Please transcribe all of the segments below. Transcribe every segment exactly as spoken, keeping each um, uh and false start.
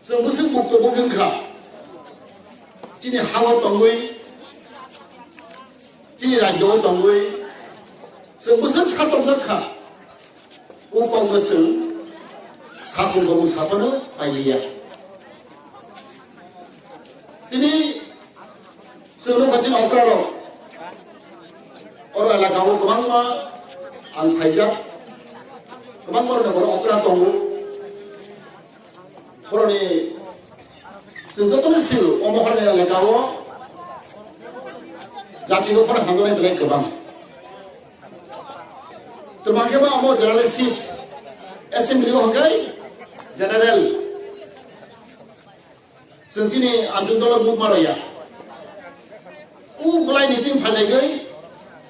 Chwng bwswk mukto bugwi wngkha. Chini ha-o tongwi, chini rajyo-o tongwi, chwng bwswk sa tongjak kha. O kokno chwng sakung kokung saphano pailiya. Tini chwng nukha chini okra rok. Oro elaka o kwbangma ang phaijak. Kwbangma rokni borok okra tongo. Borokni chwng jotono sio, o mohorni elaka o jati o phano hamjaknai belai kwbang. Kwbang khe ba omo general seat, assembly o hwnkhe general. Chwng chini Anchal dolo vote ma rwya. O bwlai ni chini phailaiwi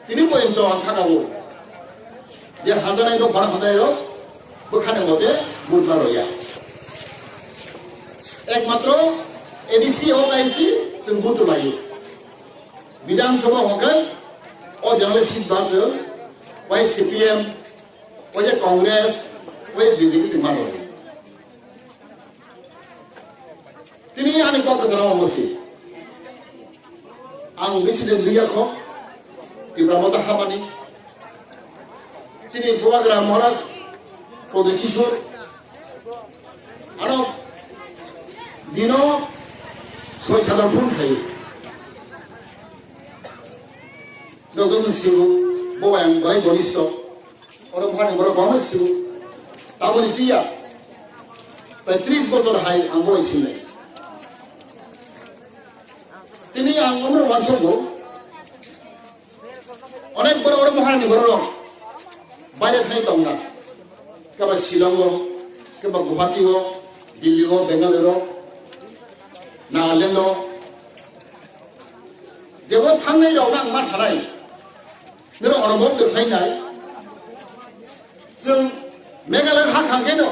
tini poyonto ang khakao je hamjaknai rok, bana hamjaknai rok bwkhani mote vote ma rwya. Ekmatro A D C o kaisi chwng vote rwlaio. Bidhan Sabha hwnkhe o general seat ba chwng bai C P M, o je Congress, o je B J P chwng ma rwlaio. Tini ani kok kwcharo omo se. Ang bisi de liya kho. Tipra Motha habani. Chini Bubagra Maharaj Prodip Kishore. Ano dino soi sadar phone khai. Nokdon sibu bo ang bai gonisto. Oro buphani borok kwbangma sio. Taboni siya. Prai tris bochor hai ang bo sinai. Tini ang omor wansukgo. Onek borok oro buphani borok rok baire thani tongna. Keba Shillong o, keba Guwahati o, Delhi o, Bangalore o, Nagaland o. Jebo thangnai rok nang ma sanai. Nero oro bo kwthai nai. Chwng Meghalaya ha khang khe no.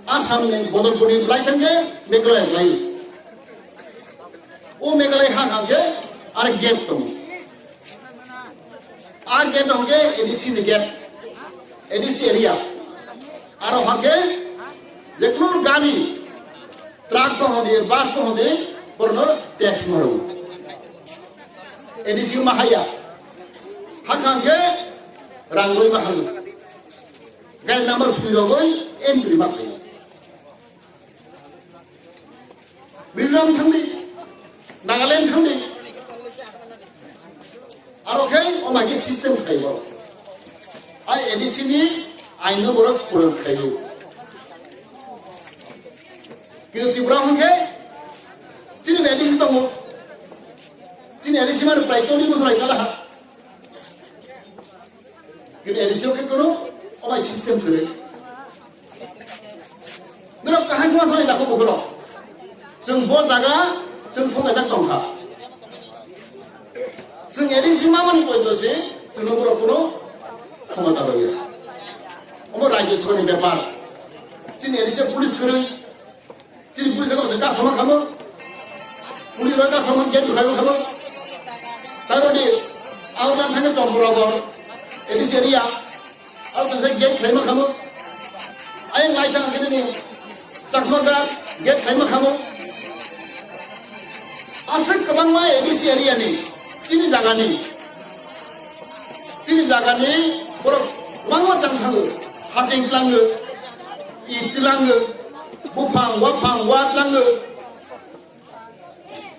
Assam ni Bodolpur ni lai thang khe Meghalaya lai. O Meghalaya ha khang khe ar gate tong. Ar gate hong khe A D C ni gate. A D C area. Aro hong khe je kuno gari Truck bo hodi, bus bo hodi, borno tax maro. A D C ma haya. Hakha hwnkhe rang rwi ma halo. Gari number sui rogwi entry ma khayo. Mizoram thangdi, Nagaland thangdi. Aro khe o mai khe system khai bo. Ai A D C ni aino borok purun khaio. Kintu Tripura hwnkhe chini A D C tongo. Chini A D C mani prai chollish bosor hai kala ha. Kintu A D C o khe kono o mai system kwrwi. Norok kaham ma sanai dakho bukhurok. Chwng bo jaga chwng thok kaijak tongkha. Chwng A D C mamani poito se chwng borok kuno khomota rwya. Omo rajyo sabhani bepar. Chini A D C police kwrwi. Chini police no se kasama khamo. Police no kasama gate khayo khamo. Taroni aw dan thangwi Chomporogor A D C area. Ang tongkhe gate khlaima khamo. Ayang lai tang khe nini chakma da gate khlaima khamo. Aswk kwbangma A D C area ni, chini jaga ni, chini jaga ni borok kwbangma tang thango. Hasing tlango, i tlango, buphang, waphang, wa tlango.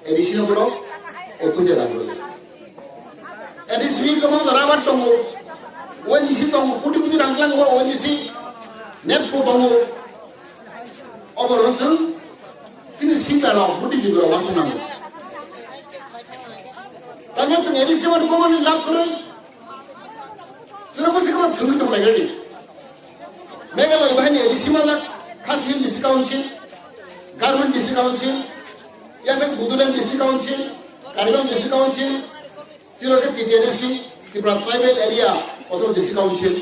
A D C no borok, eh, puja rang rwi. A D C ni kwbang jora abar tongo. O N G C tongo, kuti kuti rang tlango, O N G C, NEEPCO tongo. Obo rok chwng, chini sikla rok, buddhijibwi rok wasung nango. Tamo chwng A D C mani kwbangni lab kwrwi. Chwng bo sikla thwngwi tong lai gani. Meghalaya bahai ni A D C malak, Khasi Hills District Council, Garo Hills District Council, yang kan Bodoland District Council, Karbi Anglong District Council, tiro ke T T A D C, Tripura Tribal Area Autonomous District Council.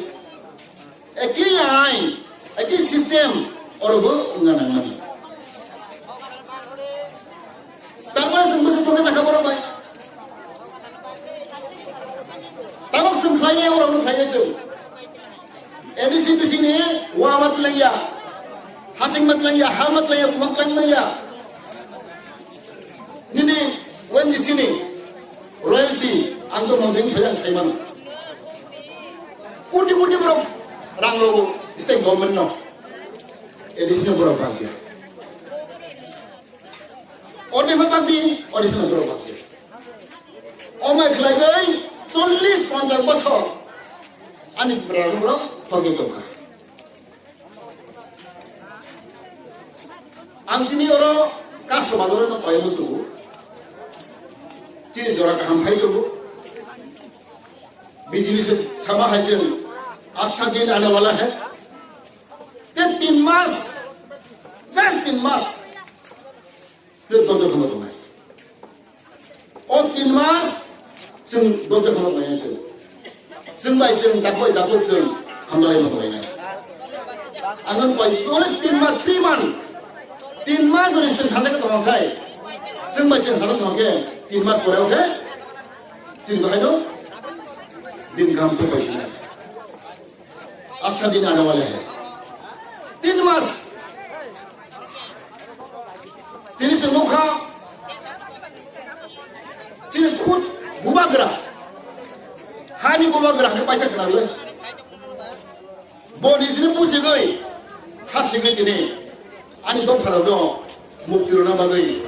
Eki ain, eki system, oro bo wngna nangmani. Tamani chwng bwswk thokhe jakha borok bai. Tabok chwng khlainai, oro no khlainai chwng. A D C bising ni wa ma twlangya. Haching ma twlangya, ha ma twlangya, buphang twlangmaya. Nini O N G C ni royalty ang to montri phai ang sai mano. Koti koti borok rang rogo state government no. A D C no borok bagya. Ode ma bagdi, ode ma borok bagdi. Omai khlaiwi chollish ponchash bosor ani borok thoge tongkha. Ang tini oro kaso bazaro no koi musugo. Tini jora kaham phai tongo. B J P se sama hai chwng, "Achha din aane wala hai." Te tin mas, just tin mas. Te dojo khama tongnai. O tin mas chwng dojo khama tongnai chwng. Chwng bai chwng dakbai dakuk chwng hamdalai ma tongnai. Ang koi only tin mas, three month. Tin mas jodi chwng thangna tongkha khai. Chwng bai chwng thangna tongkha tin mas pore okay. Chwng bahai no din gam chwng bai chwng. Achha din aane wale hai. Tin mas. Tini chwng nukha. Chini khud bubagra. Hani bubagra hwnkhe paitha khna rwle. Bo nijini busigwi. Hasigwi tini. Ani dopharokno mukti rwna bagwi.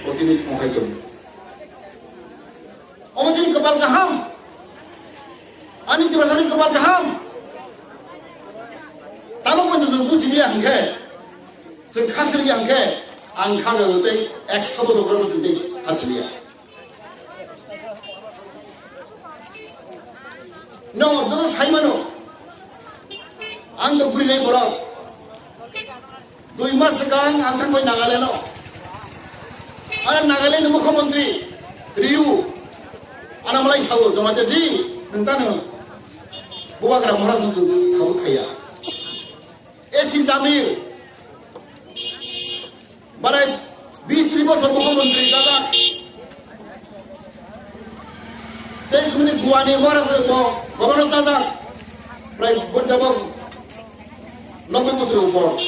Bo tini thongkhai tongo. Omo chini kwpal kaham. Ani Tiprasani kwpal kaham. Tamo pon jodi buji dia hwnkhe, chwng kha sili ya hwnkhe, ang kha rw tei ekso bosor borok chwng tei kha sili ya. No, joto sai mano. Ang to guri nai borok. Dui mas swkang ang thangbai Nagaland o. Ano Nagaland ni mukhyamantri Riu ano malai sao, Jamatia ji, nwng tano Bubagra Maharaj no sao khaiya. A C Jamir, barai bis tris bosor mukhyamantri jajak. Tei bini Goa ni Maharaj bo governor jajak. Prai bo jabo nobbai bosor upor.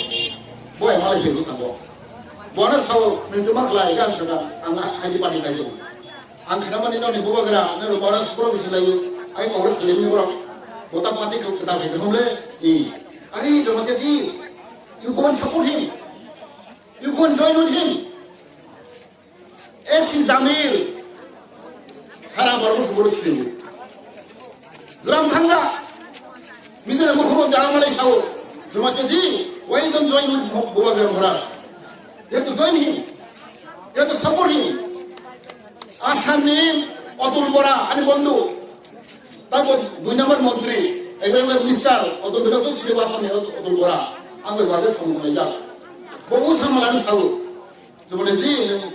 Bo M L A phaibo sabo. Bono sao, "Nwng tuma khlai, gan saka, ang haidi party kaijo." Ang khnamani noni Bubagra, nini Maharaj borok se laio. Ai Congress khlai ni borok. Bota party ko kata phai homle. I. Are, Jamatia ji, you go and support him. You go and join with him. A C Jamir. Sara barbo sumuru silibu. Jram thangda. Mijera mukhumo jara malai sao. Jamatia ji, why you don't join with Mo-, Bubagra Maharaj? You have to join him. You have to support him. Assam ni Atul Bora, ani bondhu. Tako dui number montri, agriculture minister, Atul Bora to sini Assam ni Atul Bora. Ang bai barbe samung khlaijak. Bo bo samung ani sao. Jomone ji, nini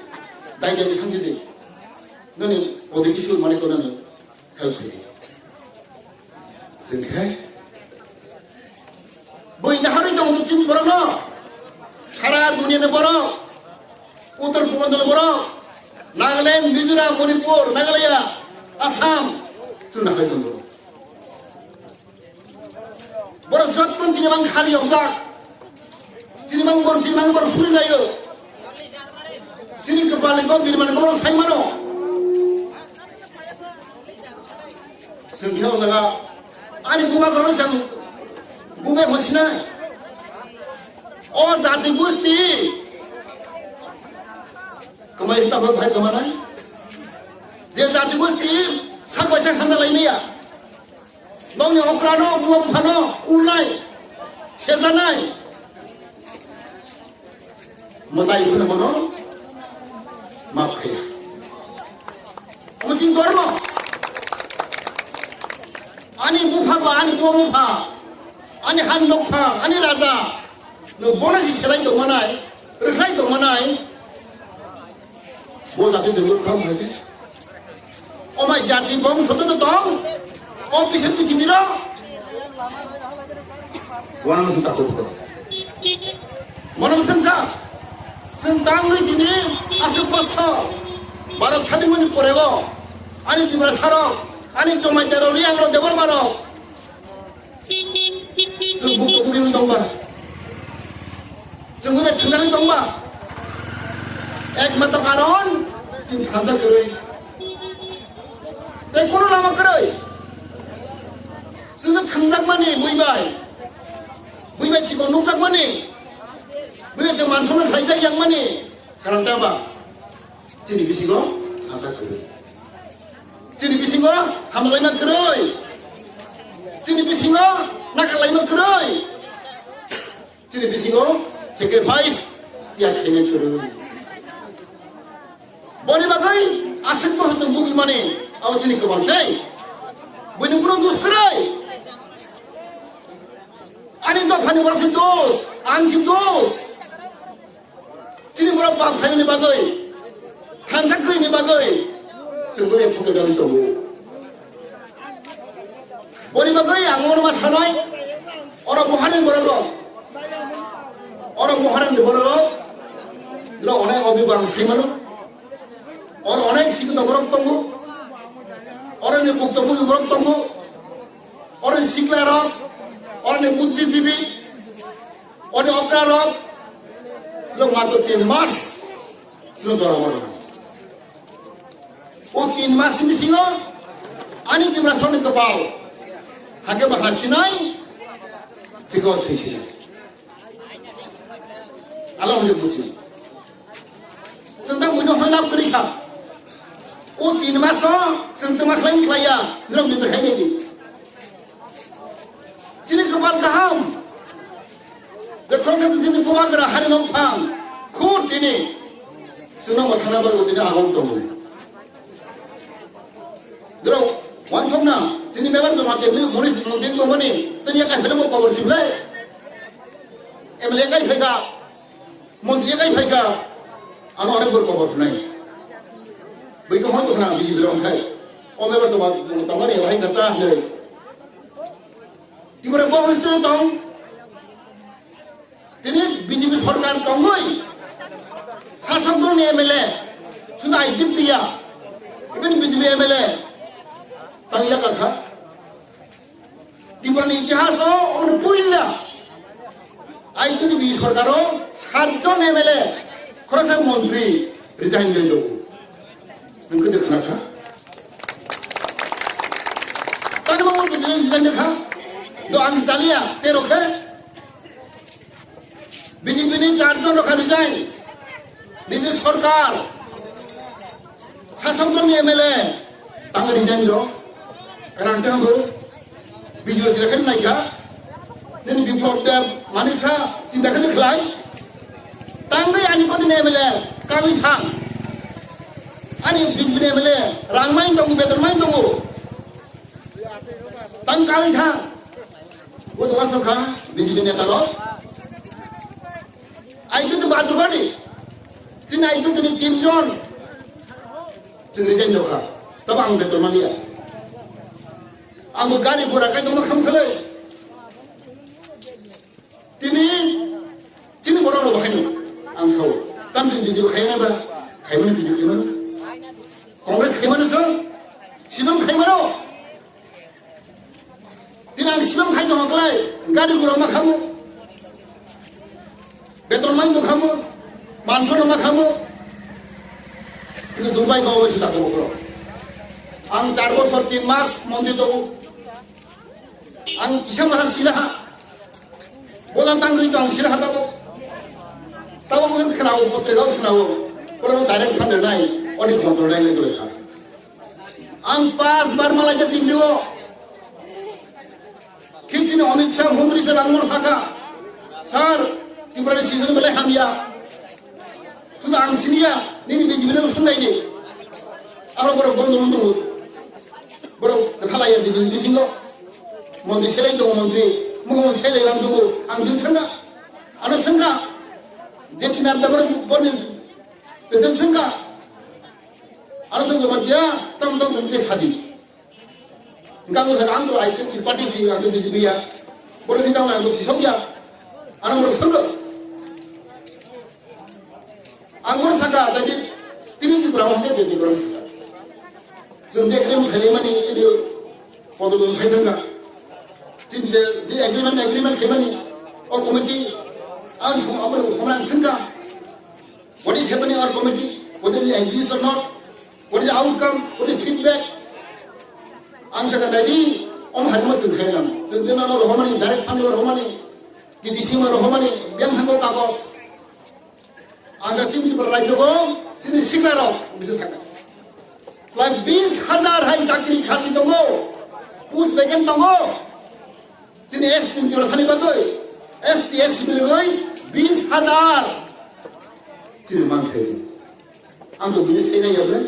dai dai sanji di. Nini odi kisu mani ko nani help di. Singkhe. Boi naharwi tong chini borok no. Sara dunia ni borok. Uttar Purbanchal ni borok. Nagaland, Mizoram, Manipur, Meghalaya, Assam. Chwng naharwi tong borok. Borok jottoni tini mang khali yokjak. Tini mang bor, tini mang bor suri laio. Tini kwpal ni kok bini mani kok sai mano. Chwng khe o jaga ani bubagra rw chwng bubai hwnsinai. O jati gusti kwmai tabuk phai kwmanai. Je jati gusti sak bai sak hamjak lai maya. Nokni okrano, buma buphano kulnai, sejanai. Mwtai phano bono map khaiya. Omo chini dormo. Ani bupha ba, ani buma bupha, ani han nokpha, ani raja. Nwng bono si selai tongmanai, rwkhlai tongmanai. Bo jati de rwkha hai khe. O mai jati bongso to tong. O pisa pithibiro. Wana sung tako buko. Mono sengsa. Seng tangwi tini asuk boso. Bharat sadin mani porego. Ani Tiprasa rok. Ani Jamatia rok, Reang rok, Debbarma rok. Chwng buktui buktui wng tongba. Chwng bai thangjagwi tongba. Ekmatro karon chwng thangjak kwrwi. Tei kono lama kwrwi. Chwng thangjak mani bui bai. Bui bai chikon nukjak mani. Bui bai chwng mansukno khlaijak yang mani. Karon ta ba. Chini bisingo thangjak kwrwi. Chini bisingo hamlaima kwrwi. Chini bisingo nakalaima kwrwi. Chini bisingo sacrifice tiya khaina kwrwi. Boni bagwi aswk bo hwtwng bugwi mani abo chini kwbang sei. Buini kunu dus kwrwi. Ani dophani borok se dus, ang se dus. Chini borok bap khaimani bagwi, thansa kwrwini bagwi chwng bo thumwi jagwi tongo. Boni bagwi ang omo ma sanai, oro buharni borok rok, oro buharni borok rok, lo onai obi bang sai mano. Oro onai sikto borok tongo, oro ni bukto bugi borok tongo, oro ni sikla rok, oro ni buddhijibi, oro ni okra rok, lo matro tin mas, lo jora mano. O tin mas ni bisingo ani Tiprasani kopal hake ba hasinai, tiko thaisinai. Ala hwnwi buji. Chwng tak buino hoi lab kwrwi kha. O tin maso chwng twma khlai khlaiya, norok bini hai nini. Chini kwpal kaham. Je khoroksa tini bubagra hari nong phang. Khur tini. Chwngno mothana bai tini agong tongo. Dorok, wansokna, chini member joma tebli, munis mungkin tongmani, tini yakai phela mo power chiblai. M L A kai phaika, montri kai phaika, ano onek bor power phnai. Bai ko hon tongna, bisi birong khai. O member joma tongmani, wahai kata, nei. Timore bo hosteo tong. Tini B J P sorkar tongwi sasok dolni M L A, suda I P F tiya, even B J P M L A tangya kakha. Tiprani itihas o ono puila I P F T sorkar o satjon M L A, khoroksa montri resign rwjago. Nwng khe de khna kha? Tani bo wngkha de resign kha. Do ang chaliya, tero khe. B J P ni charjon rokha resign. Niji sorkar. Sasok dolni M L A. Tang resign ro. Karang tang bo. Video chila khe naikha. Nini Biplab Deb, Manik Saha, chinta khe khlai. Tangwi ani pati ni M L A, kagwi thang. Ani B J P ni M L A, rang mai tongo, beton mai tongo. Tang kagwi thang. Bo dokan sokha, B J P neta rok. Ai tu batu gadi. Tin ai tu ni tin jon. Tin resign dokha. Tabang beton mania. Ang bo gari gura kai tongma kham khalai. Tini, chini borok rok bahai no, ang sao. Tam chini B J P khai na ba, khai mani B J P khai mano. Congress khai mano chwng, sibam khai mano. Tini ang sibam khai tong klai, gari gura ma khamo. Beton mai no khamo, manso no ma khamo. Ini Dubai ko wasi tak ko. Ang char bosor tin mas mondi to. Ang kisa masa sila ha. Bolang tangwi tong sila ha tabo. Tabo mo khnao, potre los khnao. Pura direct phang nai, odi khonto nai nai dole kha. Ang pas bar malai ja Delhi o. Khitini Amit Shah, Home Minister ang mor saka. Sir, Tripura ni season belai hamya. Suda ang siniya, nini B J P no sunai ni. Aro borok bondo bondo. Borok khalai ya B J P bisingo. Montri selai tongo montri. Mung selai lang tongo. Ang dil thanga. Ano sengka. Jeti nanta borok boni. Betul sengka. Ano sengka batia tam tam tam ke sadi. Engkang wngkha ang to I P F T party si, ang to B J P ya. Bono hinang ang to sisok ya. Ano bono sangka. Ang bono sangka, tadi tini Tripura mo hake jadi bono sangka. Jeng de agreement khaimani, ini kodo do sai thangka. Tin de, di agreement, agreement khaimani. O committee Ang sung abro sung ang singka. What is happening our committee? Whether it exists or not? What is the outcome? What is the feedback? Ang saka dadi om harimo sing khainam. Tengtena no rohomani, direct fund rohomani, T D C ma rohomani, biang hango kagos. Ang saka tim tim rai jogo, tini sikla rok, bisa thaka. Lai bis hajar hai chakri khali tongo, post vacant tongo. Tini S T ni jora sani bagwi, S T S C bilgwi bis hajar. Tini man khaidi. Ang to bini sai nai yabre.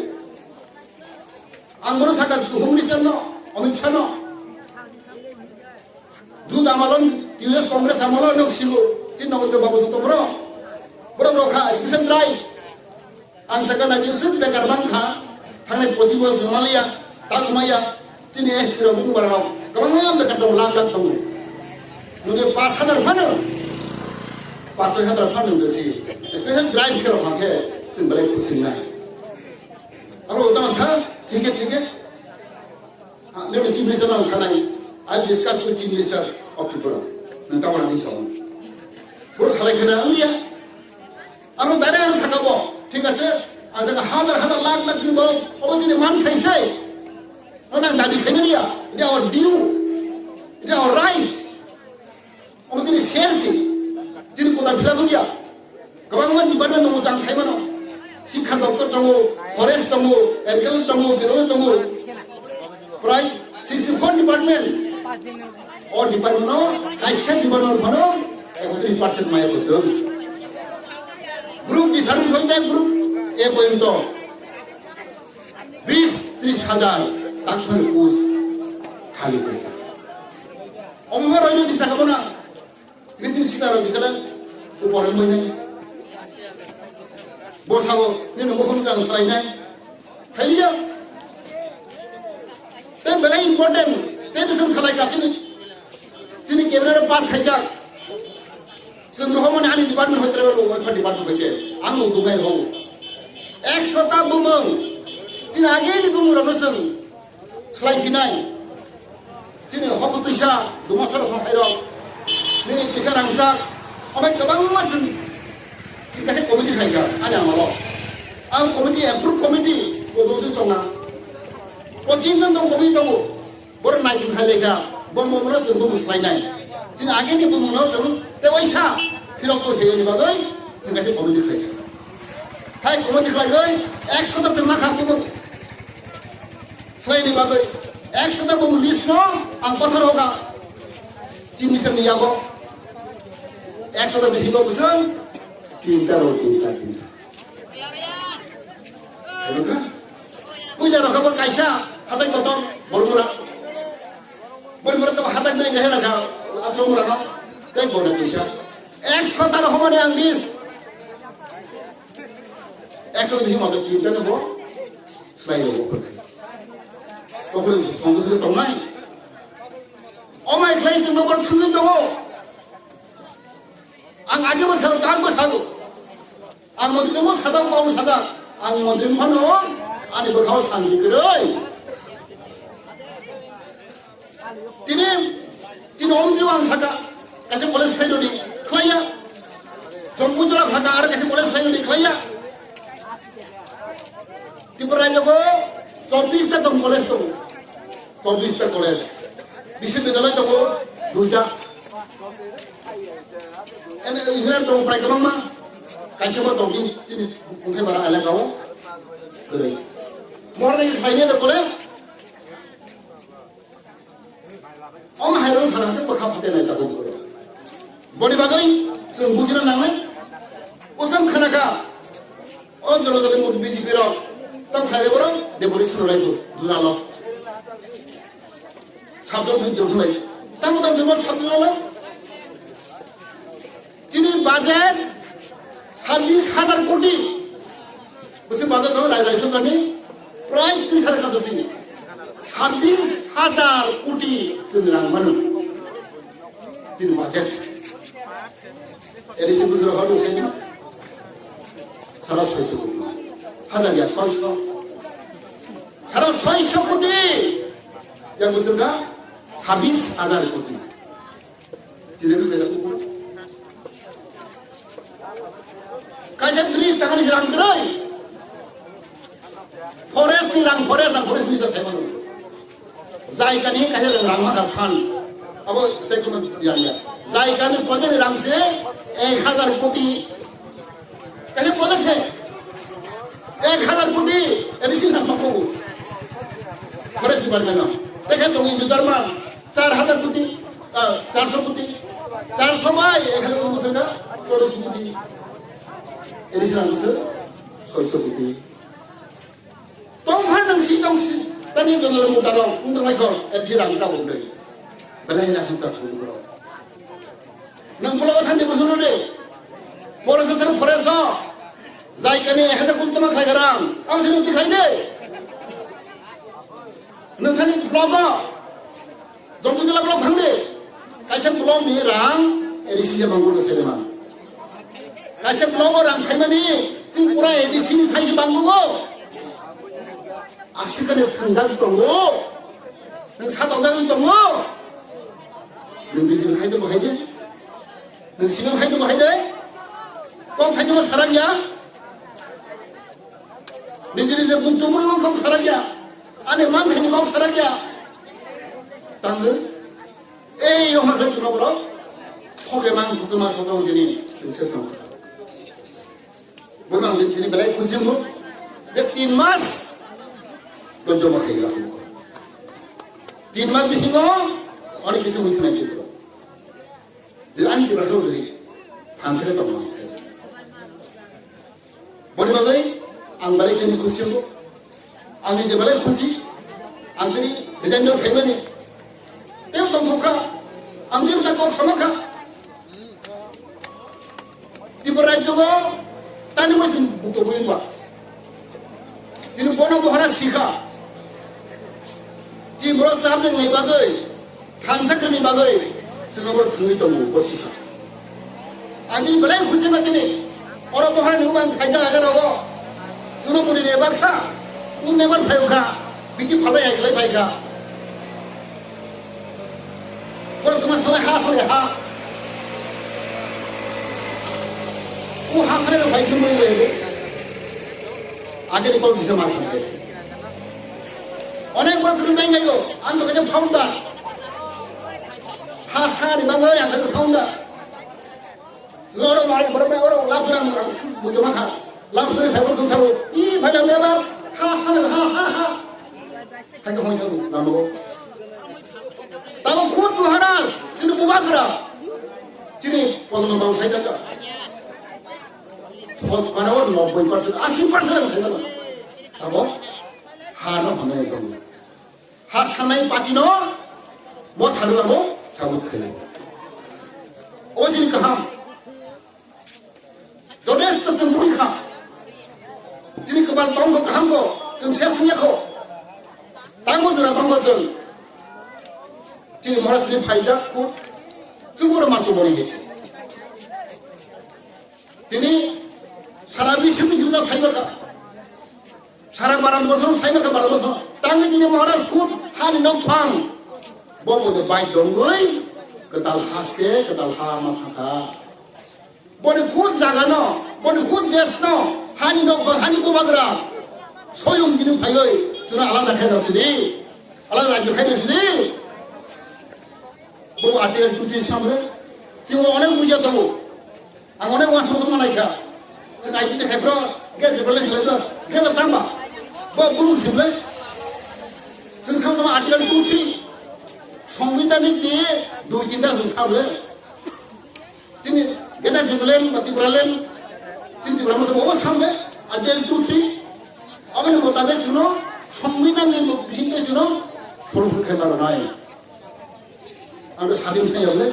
Ang bono saka Home Minister no, Amit Shah no. Juda amalon, U S Congress amalon no sigo. Tin no babu to bro. Bro bro kha, special drive. Ang saka na Yusuf bekar bangkha, thangnai pochi bo jumaliya, tagmaya, tini S T rok bung barang rok, kwbangma bekar dong, lakh lakh tongo. Nungni pas hajar phano, pas soi hajar phano nungsi, special drive khe rok hangkhe, tini belai kusingnai. Abo utama sa, thike thike. Ha, nini Chief Minister no sanai, I discuss with Chief Minister of Tripura. Nang tamo ani sao. Boro salai khana ang ya. Aro dare ang saka bo, thik ache, ang saka hajar hajar lakh lakh ni bo, obo chini man khai sai. No nang dabi khai niya. It is our due. It is our right. Omo tini share si, tini kota phila nungya. Kwbangma department tongo, chang sai mano. Sikha doptor tongo, forest tongo, agriculture tongo, veterinary tongo. Prai sixty four department. O department no, kaisa department phano, ekotris percent maya kotor. Group di service hoite group A porjonto. Bis, tris hajar, takphano post khali paikha. Omo roi roi di saka bona. Meeting sita roi di saka, upor roi nai. Bo sabo, nini bo khun kang salai nai. Khailiya. Te belai important, te bising salai ka chini. Chini cabinet pass khaijak. Chwng rohormani ani department hoite rw, o department hoite. Ang bo dugai rw. Ekshota bumung. Chini ageni bumung rwno chwng khlai phinai. Chini hoku twisa, dumasoro songkhairok. Nini kisa rangchak. Obai kwbangma chwng. Chini kaisa committee khaijak, ani amalo. Ang committee, approve committee, bo dodi tongna. O chintan tong committee tongo. Borok naitong hai lekha, bo mo no chwng bo muslai nai. Tini ageni bo mo no chwng te waisa phirok to heyoni bagwi chwng kaisa committee khlai kha. Hai committee khlai gwi ekshota chwng ma kha bo slai ni bagwi ekshota bo list no ang pathar hoga. Chini sani yago ekshota bisingo bwswng tinta ro tinta tinta. Puja rokha bo kaisa hatai kotor bormura. Bormura to hatai nai nai rakha asro mura no. Tei bona kaisa. Ekshota rokha mani ang dis. Ekshota di hima to kinta no bo. Slai ro bo. Kokori songkos ke tongnai. Omai khlai chwng no bor thungwi tongo. Ang age bo salo, tang bo salo. Ang montri mo sada, mo sada. Ang montri mo no, ani bo khao sang di kroi. Tini, tini om biu ang saka, kaisa college khai rodi, khlaiya. Jompu jora saka, ar kaisa college khai rodi, khlaiya. Tripura rajyo ko chobbish ta tong college tong. Chobbish ta college. Biswibidyalayoi tongo duita. Ene engineer tongo prai kwbangma. Kaisa bo tong chini, chini Bungkhaibara elaka o. Kwrwi. Morning khlainai da college. Om hairo sana te bwkha phatenai tabuk. Boni bagwi chwng bujina nangnai. Usang khanaka. O jora jora mut B J P rok. Tam khaire borok deputation raibo. Junalo. Sabdo dun dun lai. Tam tam jumar sabdo lai. Chini budget sabbish hajar koti. Bwswk budget no rai rai sokani prai tris hajar kota chini. Sabbish hajar koti chini rang manu. Chini budget. Addition bujura hor bujai ni. Sara soisho koti. Hajar ya soisho. Sara soisho koti. Yang bujura sabbish hajar koti. Tidak ada. Kaisa bridge tangani rang kwrwi. Forest ni rang, forest rang, forest minister khaimano. Jai kani kaisa rang ma kha phan. Abo state government yang ya. Jai kani project ni rang se ek hazar koti. Kaisa project se ek hazar koti A D C rang ma ko. Forest department no. Tekhe tongi Indu Dharma. Char hazar koti, ah, charso koti, charso bai ek hazar koti saka chorish koti, additional bwswk soiso koti. Tongkha nang si tong si, tani jono muta rok, wng tong lai kho, additional ang tabok dei. Belai na him ta thung kro. Nang pulo thang de bwswk de. Forest thang forest o. Jai kani ek hazar koti tama khlai garang. Ang sini tikhlai de. Nang thani block o. Jompu jila block thangdi. Kaisa block ni rang A D C je banggo se man. Kaisa block o rang khaimani Tripura A D C ni thaisi banggo. Asikane thangdang tongo. Nang sa tongjak tongo. Nang bijil khai tongo hai de. Nang sinang khai tongo hai de. Kok khai tongo sarang ya. Nijini de buktu bui kok sarang ya. Ani man khai kok sarang ya. Tanggo. Ei, yo ma khai tuno bro. Thoke mang, thoke mang, thoke mang jini. Singse tong. Bo mang jini belai khusi mo. De tin mas. Dojo ma khai la. Tin mas bisingo. Ani kisi muthi na jini bro. Jil ani tibra thok jil. Thansa ke tong. Boni bagwi ang belai khe khusi wngo. Ang ni je belai khusi. Ang tini resign no khaimani. Tei tong thok kha. Ang tini ta kok sama kha. Tripura rajyo go tani mo bukto bui ba. Tini bono bohara sikha. Tini bono cham de ngai bagwi. Thansa khani bagwi chwngno bo thwngwi tongo bo sikha. Ang tini belai khusi ma tini. Oro bohar ni ubang khaija aga rogo. Chwngno muni ni baksa. U member phayo kha. Biki phalai hai lai phai kha. Bo tuma salai ha salai ha. U ha salai phai khum ni le. Age ni kol bisa ma salai. Onek bor khum beng gayo. Ang to kaja founder. Ha sa ni bang ya ka founder. Loro mari bor me oro lap dura mo ang bujo ma kha. Lap dura phai bor sa. I phai da me ba ha sa ha ha ha. Thai ko hoi thang na mo. Tamo khud Maharaj chini bubagra. Chini pon no bang sai da ka. Khud para wo nobboi percent, asi percent sai da. Tamo ha no hone dong. Ha sanai party no bo tharu abo sabut khaini. O jini kaham. Jodesto chwng bui kha. Jini kwbal tong kho kaham kho. Chwng ses singya kho. Tango jora tong kho chwng. Jini mora jini phaijak kho. Chwng boro machu boni hisi. Tini sara biswni hinda saiba ka. Sara Bharat bosor saiba ka Bharat bosor. Tangi tini Maharaj khud hani nok phang. Bo bo de bai dongwi. Kwtal haste, kwtal ha masaka. Boni khud jaga no, boni khud desh no, hani nok ba, hani bubagra. Soyung tini phaiwi. Chuna alada khai dok sidi. Alada rajyo khai dok sidi. Bo article two three samre. Chini onek buja tongo. Ang onek uansukmung manai kha. Chwng I P T khai phro, gas development khlai phro, gas tang ba? Bo bumung swi ble. Chwng sam tama article two three. Songbidan ni di dui tinta chwng sam le. Tini gas development ba Tipraland, tini Tipra ma bo sam le. Article two three. Aboni motabek chwngno songbidan ni bisingtwi chwngno solution khai mano nai. Ang sadin sai yable.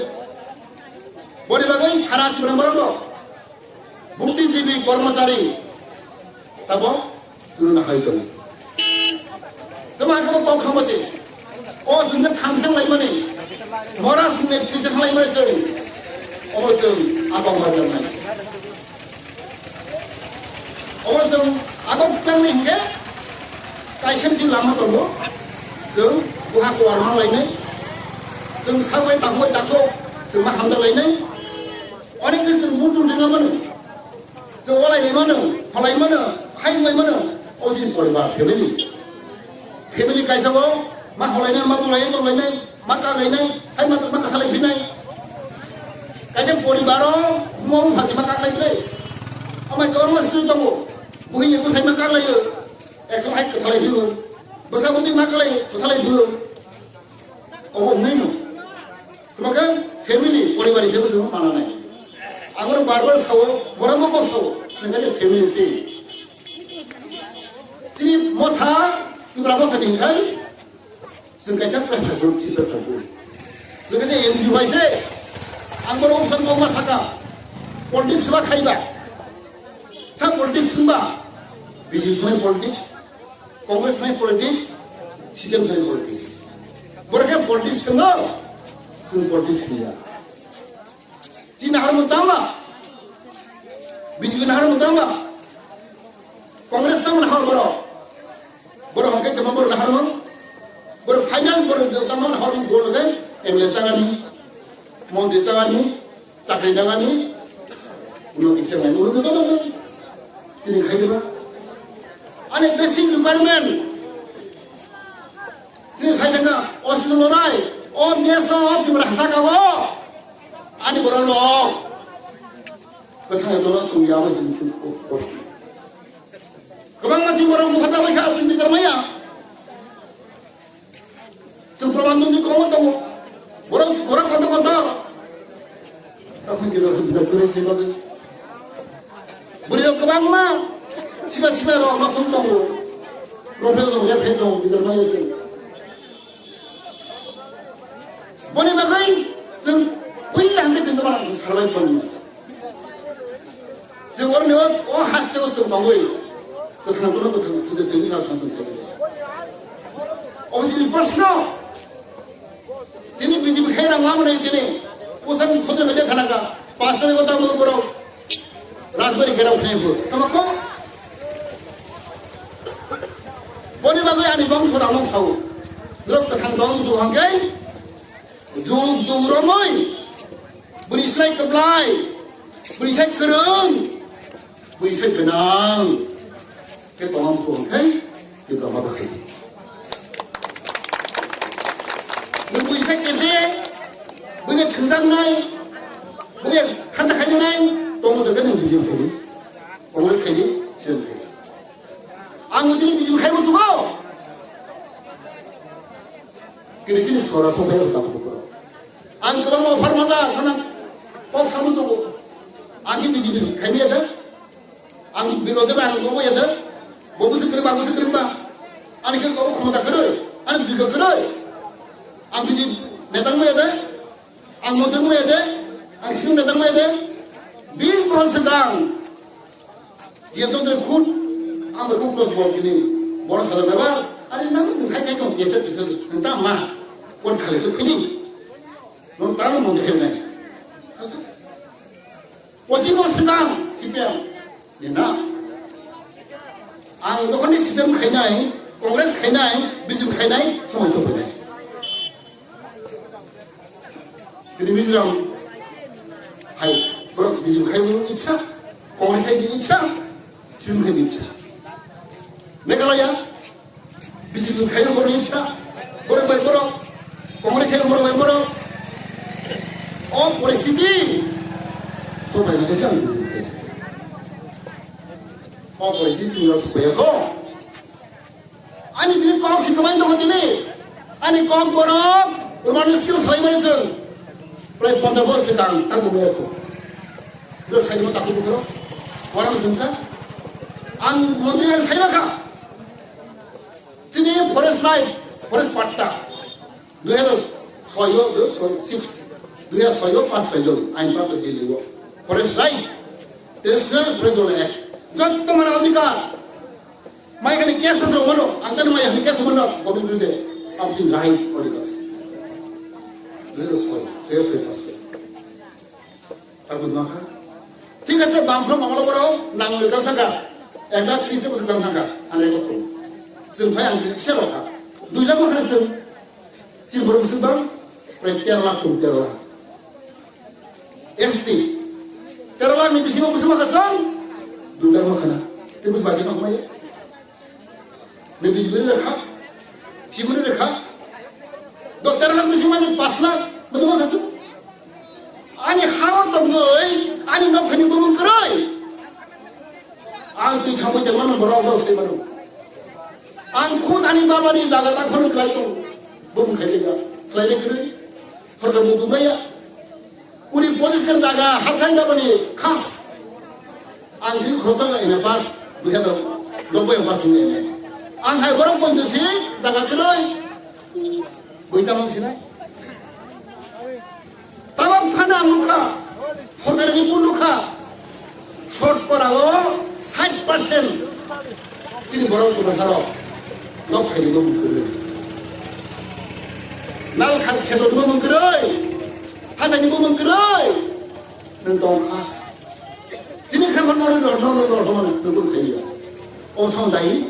Boni bagwi sara Tripura borok no. Buddhijibi kormochari. Tabo turuna hai tong. Tama kabo kok khamo se. O jungga tham thang lai mani. Mora sunne ti thang lai mani chai. O jung abang bajar nai. Obo chwng agok tangwi hinkhe kaisa chini lama tongo, chwng buha kuar ma lainai, chwng sabai tangbai tangkho, chwng ma hamda lainai, onek khe chwng muitu ringa mano, Chwng walai ni mano, phalai mano, hai wngwi mano, o chini poribar, family. Family kaisa o ma holainai, ma bulainai, tonglainai, ma kaglainai, hai ma, ma kasalai phinai. Kaisa poribar o buma bupha se ma kaglai phinai. Amai kwbangma suri tongo, buhi ni bwsai ma kaglaio, ekdom hai kwthalai phio. Bwsa bwtwi ma kaglai, kwthalai phio. Obo wngwi no. Tuma khe family, poribar hisabe chwng mananai. Ang oro bar bar sao, borok bo bo sao, chwng khe family se. Chini motha, Tipra motha ni hai, chwng kaisa pressure group, si pressure group. Chwng kaisa N G O hai se. Ang borok option kok ma saka. Politics ba khaiba. Sa politics thumba. B J P thumai politics. Congress thumai politics. C P M thumai politics. Borok khe politics thumno. Chwng politics thumya. Chini naharmung tangma? B J P naharmung tangma? Congress tangma nahar borok? Borok hwnkhe tongma borok naharmung? Borok final borok tangma naharmung borok hwnkhe M L A tangani, montri tangani, chakri tangani, ulo kisa nai, ulo kisa nai. Chini khai diba? Ani basic requirement. Chini sai thangkha, o sino lorai, o desh o Tripura hata ka o. Ani borok rok. Kwthang dono tong ya abo sini ko ko. Kwbangma twi borok bwsa ta laikha, chini jar maya. Chwng proman tong di kwbangma tongo. Borok kwrak kotor kotor. Tamo gilo himsa kure jibagwi. Bwrwi rok kwbangma sida sida rok nosong tongo. Rok phai tongo, rek phai tongo, bijak ma yachwng. Boni bagwi chwng puila hwnkhe chwng kwbang salai tongo. Chwng oroni o, o haste o chwng tongwi. Kwthang kono kwthang thwide thwini sa thang thang sai. O chini proshno. Tini B J P khai rang lamani tini. Usan khote media khana ka. Pastor ko tamo borok. Rajbari gherao khnai bo. Tamo ko? Boni bagwi ani bongso ramo thao. Borok kwthang tong su hangkai. Jug jug romwi. Bwrwi slai kwplai. Bwrwi sai kwrwng. Bwrwi sai gwnang. Khe tongam su hangkai. Tipra ma bakhai. Nwng buisa kese, buino thwngjaknai, buino thanta khainai, tongmo jaga nwng B J P khaidi, Congress khaidi, C P M khaidi. Ang utini B J P khaibo sugo. Kini chini sora sopai ro tabu kuro. Ang kwbangma offer maja, nana kok samu sugo. Ang ki B J P khaimi ada. Ang birodhe ba ang bo ya de. Bo busi kiri ba, busi kiri ba. Ani ke ko khomota kiri. Ani juga kiri. Ang biji netang ya de. Ang motor ya de. Ang sini netang ya de. Bis bohor sedang. Dia tu tu khud. Ang berkhud los bol kini. Boros kalau lebar. Ani nang khai khai kong biasa biasa. Entah mah. Kon khale tu kini. Non tahu mau deh nai. Pochin bosor swkang C P M ni na. Ang jokhon ni C P M khainai, Congress khainai, B J P khainai, somoi sophainai. Tini Mizoram hai, borok B J P khai bo ichha, Congress khai bo ichha, C P M khai bo ichha. Meghalaya, B J P khai borok ichha, borok bai borok, Congress khai borok bai borok. O poristhiti sopai na khe ang B J P khai. O poristhiti simi rok sopai ya kho. Ani tini kok si kwmai tongo tini. Ani kok borok, romani skill salai mani chwng. Prai poncha bos se dang, tang bo ya kho. Lo sai mo ta ko ko. Wala mo sa. Ang montri ang sai ma kha. Chini forest right, forest patta, dui hajar soi o, dui hajar soi, six, dui hajar soi o pass khai jol, ain pass khai jol, forest right, traditional forest zone act, jotto mane adhikar, mai khani case ase mano, ang khani mai khani case mano, government rule, ang tin right, ordinance, dui hajar soi, soi o soi pass khai. Tabuk ma kha. Thik ase, bang phano mangalo borok nang le kang thangkha. Ek lakh tris bosor kang thangkha. Ang record kong. Chwng phai ang kisa rokha. Dui lakh ma kha chwng. Tin borok bwswk bang? Prai tero lakh kong, tero lakh. S T. Tero lakh ni bisingo bwswk ma kha chwng? Dui lakh ma khana. Tei bwswk bagwi tongmai. Nini bini rekha. Sibini rekha. Doctor lakh bisi mani pas lakh. Mani ma khatu. Ani hao tongoi, ani nokthani bumung kwrwi. Ang twi thangbai tongmano borok no sai mano. Ang khud ani baba ni jaga ta khoro kwlai tong. Bumung khai tega. Kwlai kwrwi. Sorkar bumung maya. Kuri pochis khan jaga hathai babani khas. Ang kiri khoroksa ina pas, buya do, nokbai pas hwnwi ene. Ang hai borok poito si jaga kwrwi. Bui tamo sinai. Tabok phano ang nukha, sorkar ni pun nukha. Short kora o sait percent. Tini borok tu baharo. Nok khai ni bumung kwrwi. Nal khan kheto ni bumung kwrwi. Hathai ni bumung kwrwi. Nwng tong khas. Tini khe phano no, no, no, no, no, no, no, no, no, no. O sam dai.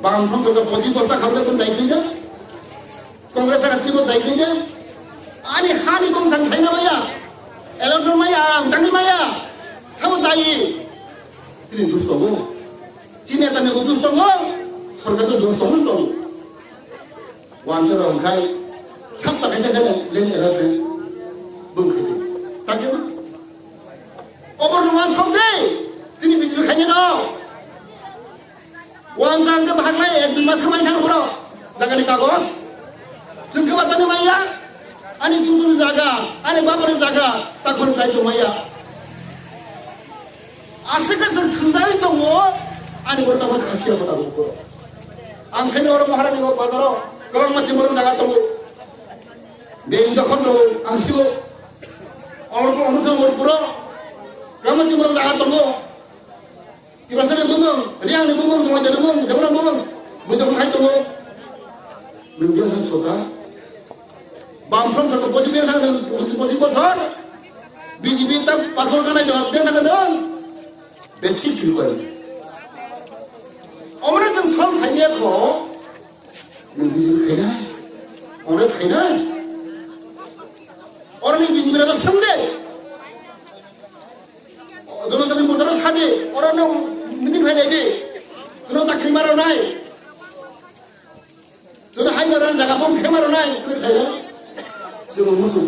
Bam thong thong pochi bosta khamle kon dai koi da. Congress ka timo dai koi da. Ani hani kong sang thaina maya. Electro maya, ang tangni maya. Samo dai. Tini dus tongo. Chini eta ni dus tongo. Sorkar to dus tongo tongo. Wansa rong khai. Sab ta kaisa khai len era khai. Bung khai. Takhe. Obor no wan sok de. Tini B J P khaina no. Wansa ang ke bahak lai ek dui mas khamai thang bro. Jaga ni kagos. Jung ke batani maya. Ani chutu ni jaga, ani baba ni jaga, ta khon kai to maya. Aswk khe chwng thwngjagwi tongo, ani bo tabuk khasiya bo tabuk bo. Ang saini oro Maharani o bazaro kwbangma chimborok jaga tongo. Beng dokhor tongo, ang sigo. Oro bo omochang oro puro kwbangma chimborok jaga tongo. Tiprasani bumung, Riangni bumung, Jamaitiani bumung, Deborani bumung, bui dokhor khai tongo. Nwng biyang thang soka. Bamfront thang pochi biyang thang, pochi, pochi bosor. B J P ta pathor kanai do, biyang thang nwng. Besi kiri kori. Omre tong sol thangya ko. Nwng B J P khaina. Congress khaina. Orni B J P ra sangde. Jono tani murda sade. Oro no meeting khainai de. Jono takring baro nai. Jono hai baro jaga bom khe baro nai. Khaina. Simo musu.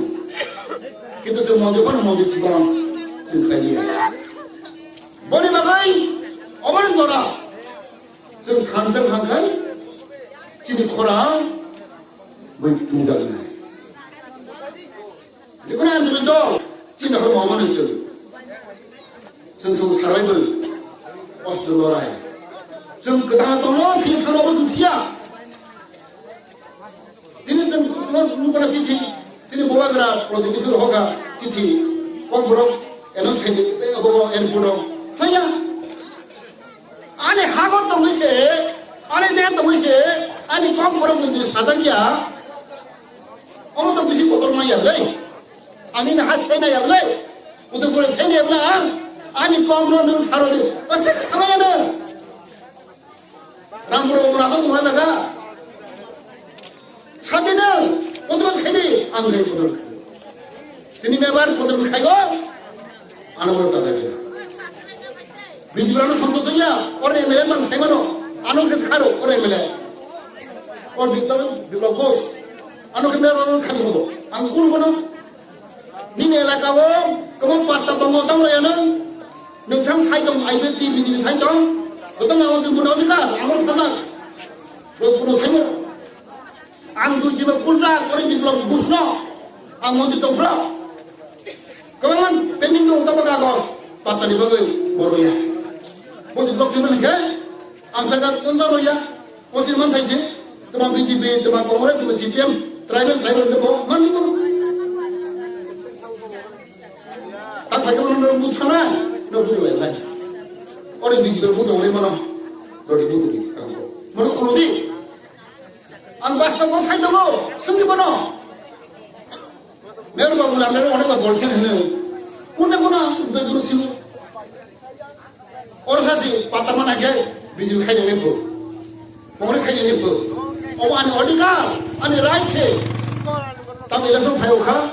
Kintu jono mande kono mande sikon. Tun khaini. Boni bagai. Omre jora. Chwng thansa hwnkhai chini khorang bai tungjaknai. Jikunu andini dol chini hor mama ni chwng. Chwng chwng survival. Ostro lorai. Chwng kwthang tongno thwi thangno bo chwng siya. Tini tong nukana chithi, tini bubagra Pradyot Kishore Hokha chithi, kok borok eno saidi, abo airport o thaya. Ani hago tongwi se, ani deha tongwi se, ani kok borok ni sajak ya. Omo to bisi kotor ma ya le. Ani na has na ya le. Udo bole sai ya le. Ani kok no nung saro de. Asik sama ya na. Rang bro bro ang mura daga. Sati na, kotor khaidi, ang gai kotor. Tini member kotor khaigo, ano bro tada dia. Bijibra no santos ya, or M L A tang sai mano, ano kes kharo, or M L A. Or Biplab, Biplab Ghosh, ano ke member khadi hobo. Ang kul bono, Nini elaka o kwbang patta tongo, tamo ya nang? Nwng thang sai tong, I B T B J P sai tong. Joto ma wngkhe buno odhikar, amo sajak. Bo buno saimo. Ang dui diba kulja, kori Biplab Ghosh no. Ang mondi tong phra. Kwbangma pending tong, tamo kagos. Patta ni bagwi boro ya. Bo si block table khe, ang sajak tong jaro ya. O chini man thai se, tuma B J P, tuma Congress, tuma C P M, tribal, tribal, tuma man di tuma. Tak bai tuma nang buchana, nang buchi bai lai. Ore B J P buto ore mano, rodi buto di, kang ko. Mano kono di. Ang basta ko sai tamo, sungdi mano. Mer ba ulam mer ore ba bolchen hene. Kunta kono, kunta kono siu. Oro sasi patta mana khe B J P khainani phu. Congress khainani phu. Obo ani odhikar, ani right se. Tamo election phaio kha.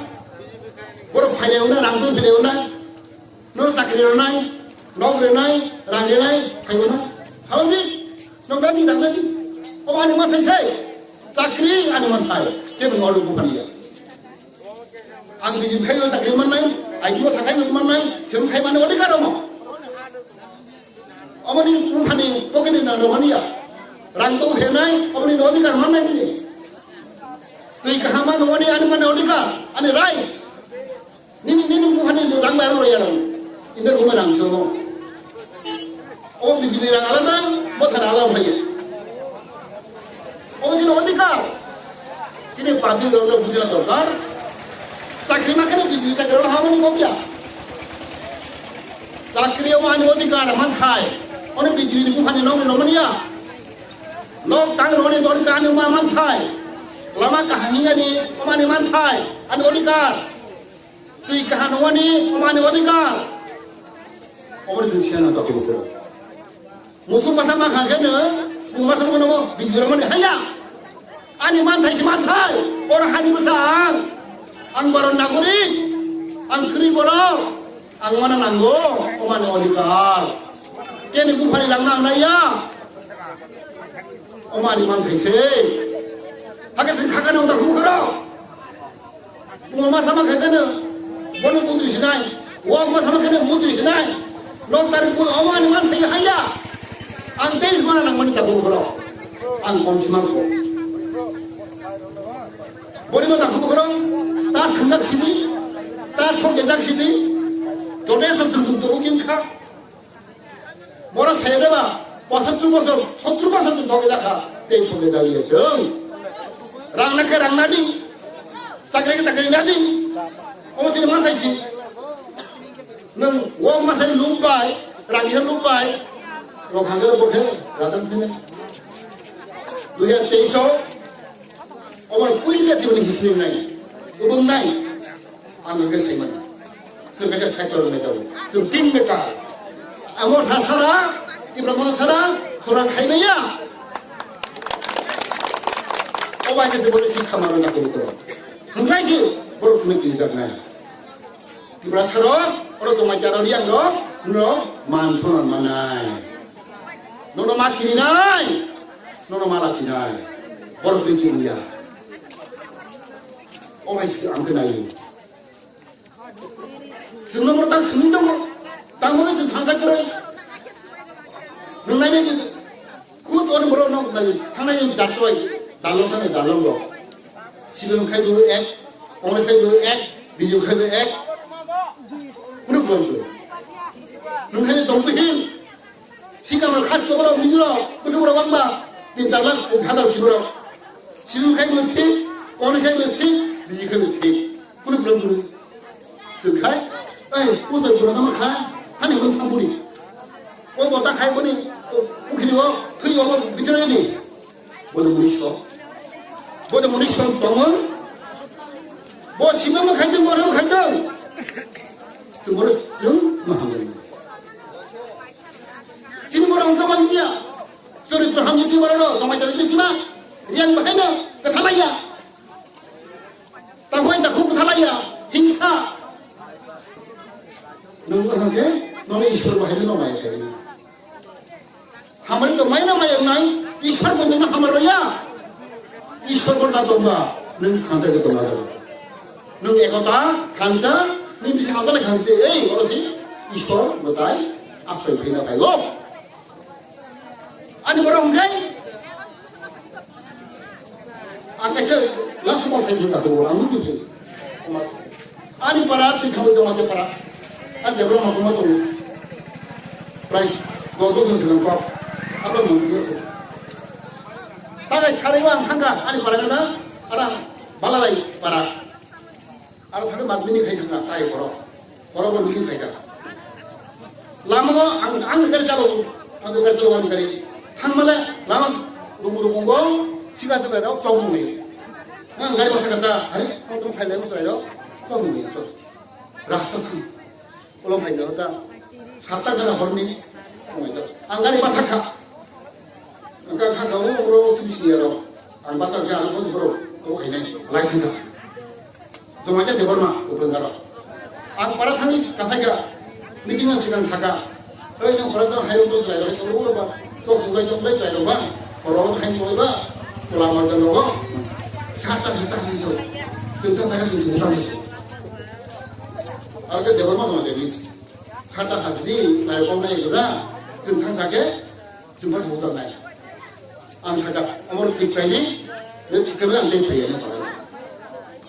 Borok phailai una, rang twi phailai una. No chakri rwnai. Nok renai, rang renai, khayo na. Sawabik, nok dami, dami. O ani mathai sai. Chakri ani mathai. Kebo nolu bukhaniya. Ang bijim khayo chakri mannai, ai mo sakai mannai, sem khai mani odhikar omo. Omoni bukhani pokini nang romaniya. Rang to henai, omoni odhikar mannai ni. Twi kahama no ani ani mani odhikar, ani right. Nini, nini bukhani rang bayar lo yarang. Inda kuma rang somo. O B J P rang alada, bothar alada bhaiya. O jini odhikar. Chini public rok no bujina dorkar. Chakri ma kheno B J P chakri rok hamani kobya. Chakri o ani odhikar manthai. Ono B J P ni bukhani nong ni romaniya. Nok tang roni dorkar ani ma manthai. Lama kahani ani omani manthai. Ani odhikar. Twi kaha nungmani omani odhikar. Oboni chwng siya nang tokhe buphuru. Musuk masa ma kha khe no, chwng masa ma no bijli rwmani haya. Ani manthai si manthai, oro hani bwsa ang. Ang borok nagorik, ang kwrwi borok, ang mana nango, omani odhikar. Keni buphari langna ang naiya. Omani manthai se. Hakhe chwng khakani ota buphuru. Bungo ma sama khe kene, bono mutu sinai, wak ma sama kene mutu sinai. Nok tarik bun omo ani man thai haya. Ang tei mana nang mani tabu khoro. Ang kom siman ko. Boni ma tabu khoro. Ta thangjak sidi, ta thok jajak sidi. Jote sa tung tung ugin kha. Mora sayadeba, pochattor bosor, sottor bosor tong thok jakha, tei thok jagya chwng. Rang nakhe rang nadi, chakri khe chakri nadi. Omo chini manthai si. Nwng wok masai luk bai, rang khe luk bai. Rok hangre bo khe, radan phine. Dui hajar teis o, omo puila tibuni history nai. Ubung nai. Ang hwnkhe saimano. Chwng kaisa fighter wngwi tongo. Chwng kingmaker. Amo thasara, Tipra Motha sara, khorang khaimaya. O bai khe se bole sikha mano na kuru kuru. Hwnkhe se borok thumwi kirijaknai. Tipra saro, oro tongmai jaro riang ro, no man thonan manai. Nono ma kirinai, nono ma lachinai. Borok twi kiriya. O bai se ang khe naio. Chwngno borok tak thwngwi tongo. Tamo khe chwng thangsa kwrwi. Nwng nainai khe khud oni borok nok nai thangnai ni darchoi dalong thani dalong rok. Sibong khai bo ek, Congress khai bo ek, B J P khai bo ek. Kunu borok kwrwi. Nwng khai tong bihil. Sikang rok kha choboro mijro, kusu borok wangba tin char lakh hazar siborok. Sibong khai bo thik, Congress khai bo thik, B J P khai bo thik. Kunu borok kwrwi. Chwng khai, ei, o tei bwrwi no kha, hani bwrwi thang buri. O bo ta khai boni, o, ukhiri o, thwi o, bo bichar ni. Bo de muri so. Bo de muri so tongo. Bo sima ma khai dong, bo ram khai dong. Chwng boro chwng ma hamjak ni. Chini boro hwnkha bang ya. Choritro hamjak ni boro no, jomai jani bisima. Riang bahai no, kathalaya. Takhuk takhuk bwthalaiya, hingsa. Nwng wngkha khe, nono Ishwar bo haino nai khe. Hamari tongmai na mai wngnai, Ishwar bo nwngno hamar rwya. Ishwar bo na tongba, nwng thansa khe tongma jago. Nwng ekota, thansa, nwng bisi hamsa lai khansa, ei, oro si Ishwar bo tai, asroi phaina phaigo. Ani borok hwnkhe ang kaisa last mo sai thangka ko ang nukgwi. Ani para twi thangwi tongma khe para. Ani debra ma tongma tongo. Prai dos bosor sigang kok. Abo mung. Tagai sarwi ang thangka ani para na ara Balalai para. Aro thangwi mat bini khai thangkha, tai borok. Borok bo bini khai kha. Lama o ang, ang gari chalo, ang gari chalo, ang gari. Thangmale lama rung rung bo, siga chalo rok chok nungni. Ang gari basa kata, hari, ang tum khai le mo chalo rok chok nungni, chok. Rasta thang. Ulo khai da ta. Satta gana horni. Ang gari basa kha. Ang kha kha, uro chini siya rok. Ang bata khe ang bos borok o khainai lai thangkha. Jomai khe Debbarma Uprengaro. Ang para thangwi kathai kha meeting o sikang saka. Oi, nang khorang tang hai rok to chwrai rok, hai to rok ba, to chwrai tong bai chwrai rok ba, khorang hai to ba, pula ma jang rok, sata hita hai so, tinta ta ka tinta hai so. Ar ke debar ma ma de ni, sata ha di, chwrai rok nai ga, tinta ta ke, tinta so ta nai. Ang saka, amor thik khlaini, be thik khlai ang tei phaiya na parai.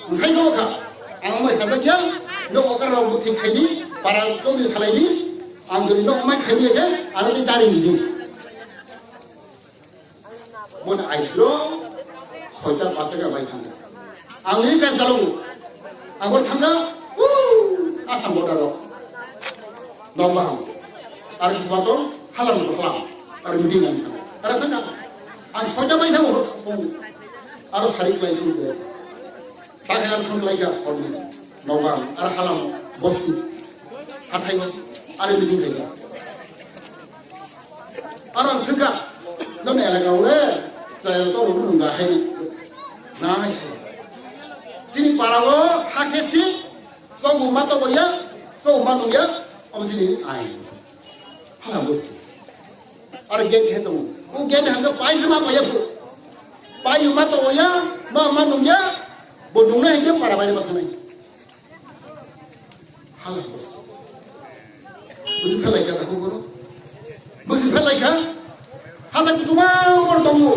Ang sai ko kha, ang mai kha kya, no okar rok thik khlaini, para choli salaini, ang dori no mai khlaini ke, aro tei dari ni. Bon ai bro, soita pasa ka bai thang. Ang ni kan chalo. Ang bor thangka, uh, Assam border o. Nokbaham. Ar kisba to halam ko halam. Ar midi nang thang. Ar thangka. Ang soita bai thang. Ar sari klai thang. Takai ar thang klai ka horni. Nokbaham. Ar halam bosti. Hathai bo. Ar midi kai ka. Ano ang swngkha, nokni elaka o le, chwrairok chwrairok nung da hai na hai se. Chini para o hakhe si, chwng ma to boya, chwng ma nung ya, omo chini ain. Hala bosti. Aro gen khe tongo. O gen hangkhe pai se ma boya phu. Pai ma to boya, ma ma nung ya, bo nung na hingkhe para bai ma thanai. Hala. Busi phalai ka takhuk boro. Busi phalai ka. Hala tu tuma boro tongo.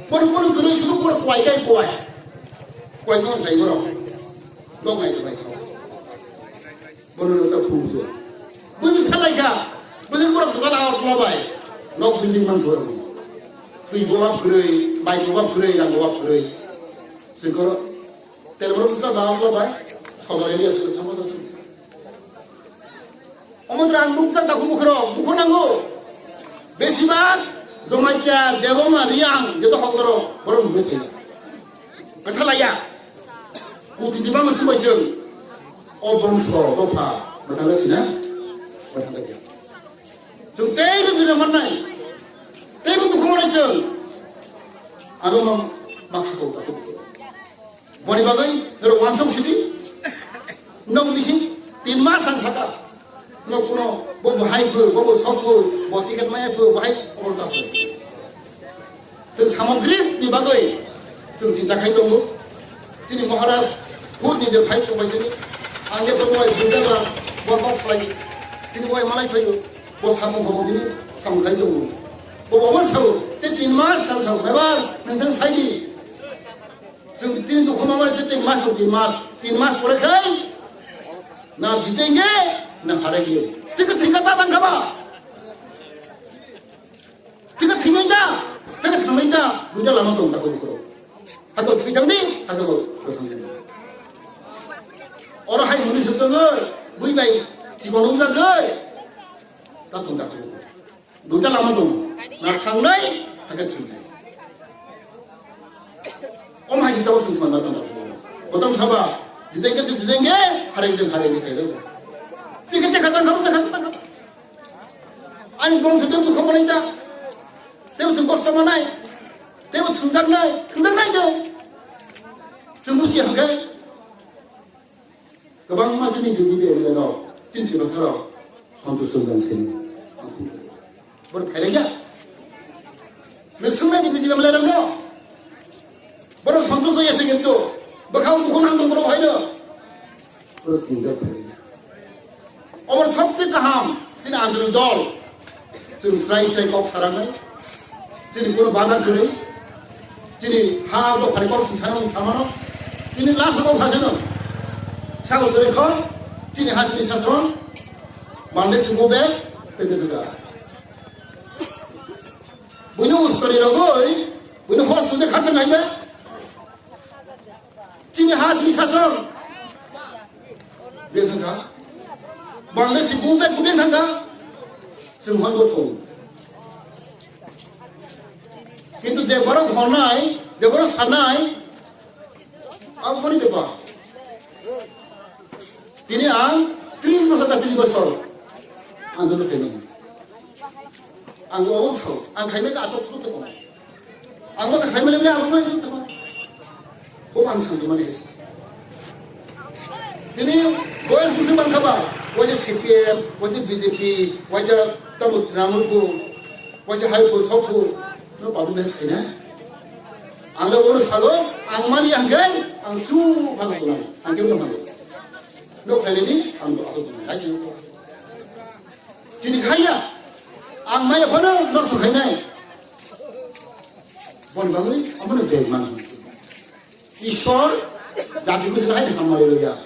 Boro boro gurui sudu boro kuai kai kuai. Kuai no thai boro. Nok nai tu bai thau. Boro no ta phung su. Busi phalai ka. Busi boro tukala kulo bai. Nok building man boro. Tui bo gurui, bai bo gurui, rang bo gurui. Singkoro. Telebro bwsla ba wngla bai, sodor area se thangma jasu. Omo jora ang bukjak dakhuk bukhoro, bukho nango. Besibak, Jamatia, Deboma, Riang, jeto hokoro, borok nugwi thaiya. Kwthalaiya. Kutini bangma chubai chwng. O bongso, dopha, bwthala sina, bwthala ya. Chwng teibo bina mannai. Teibo dukhu manai chwng. Abo ma, ma khakok dakhuk. Boni bagwi norok wansuk sidi. Nok bisi tin mas ang saka. Nok kuno bo bo hai phu, bo bo sok phu, bo ticket maya phu, bo hai order phu. Tei samagri ni bagwi tong chinta khai tongo. Chini Maharaj hut ni je phai tong bai tini. Ang je tongo bai jujala bo kok slai. Chini bai malai phaio. Bo samung hobo bini samung khai tongo. Bo bo sao te tin mas sa sao. Ebar nang sai di. Chwng tini dukhu ma mani tin mas, tin mas, tin mas pore khai na jitenge na harenge. Tike thika ta tang khaba. Tike thimai ta, tike thangmai ta, buja lama tong ta ko ko. Hako thwi tang ni, hako ko thang ni. Oro hai muni sutong oi, bui bai chibon ujak oi. Ta tong ta ko. Duita lama dong. Na thangnai, hakhe thwinai. Om hai jitao chwng swnamna tong. Kotom saba, jitenge, jitenge, harenge, harenge khairok. Tikhe, tikhe, tang kha, tang kha, tang kha. Ani bongso tei dukho manai ta. Tei chwng kosto manai. Tei thwngjaknai, thwngjaknai de. Chwng busi hangkhe. Kwbangma chini B J P M L A rok, chini Tiprasa rok, Santosh Ranjan Singh. Bor phailaiya. Nung swngnaini B J P M L A rokno. Boro Santosh ya se kintu. Bwkhao dukhu nang tong boro haino. Boro tinjak phailaiya. Obor sabse kaham, chini andolon dol. Chwng srai srai kok saranai. Chini kuno bana kwrwi. Chini ha dophani kok chwng sanani samano. Chini last kok sasino. Sabo tore kho. Chini ha chini sason. Bangladesh go back. Tete tete. Buino uskari rogoi. Buino hor chunde khate naibe. Chini ha chini sason. Bethangka. Bangladesh si gubek gubek thangka. Chwng hwn bo thung. Kintu je borok hwnai, je borok sanai, ang boni bepar. Tini ang tris bosor ka tris bosor. Ang joto khaimani. Ang obo sao, ang khaimai ka asok suk tong. Ang bo khaimani le ang bo suk tong. Bo ang sang mani. Tini boys busi bang khaba. Waisa C P M, waisa B J P, waisa tamo Trinamool phu, waisa hai phu, sok phu, no babu mes khaina. Ang da bono salo, ang mani ang gai, ang chu phano tunai, ang kebo phano. No khaileni, ang to aso tunai, hai kebo. Chini khaiya, ang maya phano, no so khainai. Bon bangwi, amono beg man. Ishwar, jati kusin hai hamari loya.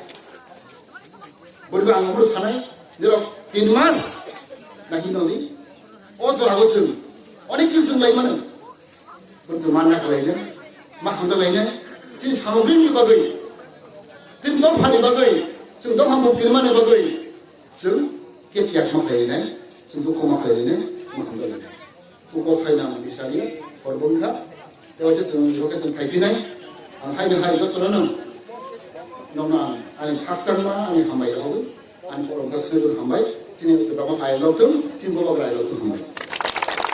Boriba ang omo sanai, nirok tin mas na hinoni, o jora go chwng, onek kisu chwng lai mano. Bori chwng manna khalai le, ma khanda lai le, chini samagri ni bagwi, tin dopha ni bagwi, chwng dopha mukti mani bagwi, chwng ke tiak ma khalai le, chwng dukho ma khalai le, ma khanda lai le. Kuko saina ang bisari, horbong kha. Tei waisa chwng rokhe chwng phaiphinai. Ang haino hai jotono nang. Nokno ang ani khakchangma, ani hambai rogwi. Ani korom kha swnwi hambai. Chini utu bama hai lokthung, chini bobo grai lokthung hambai.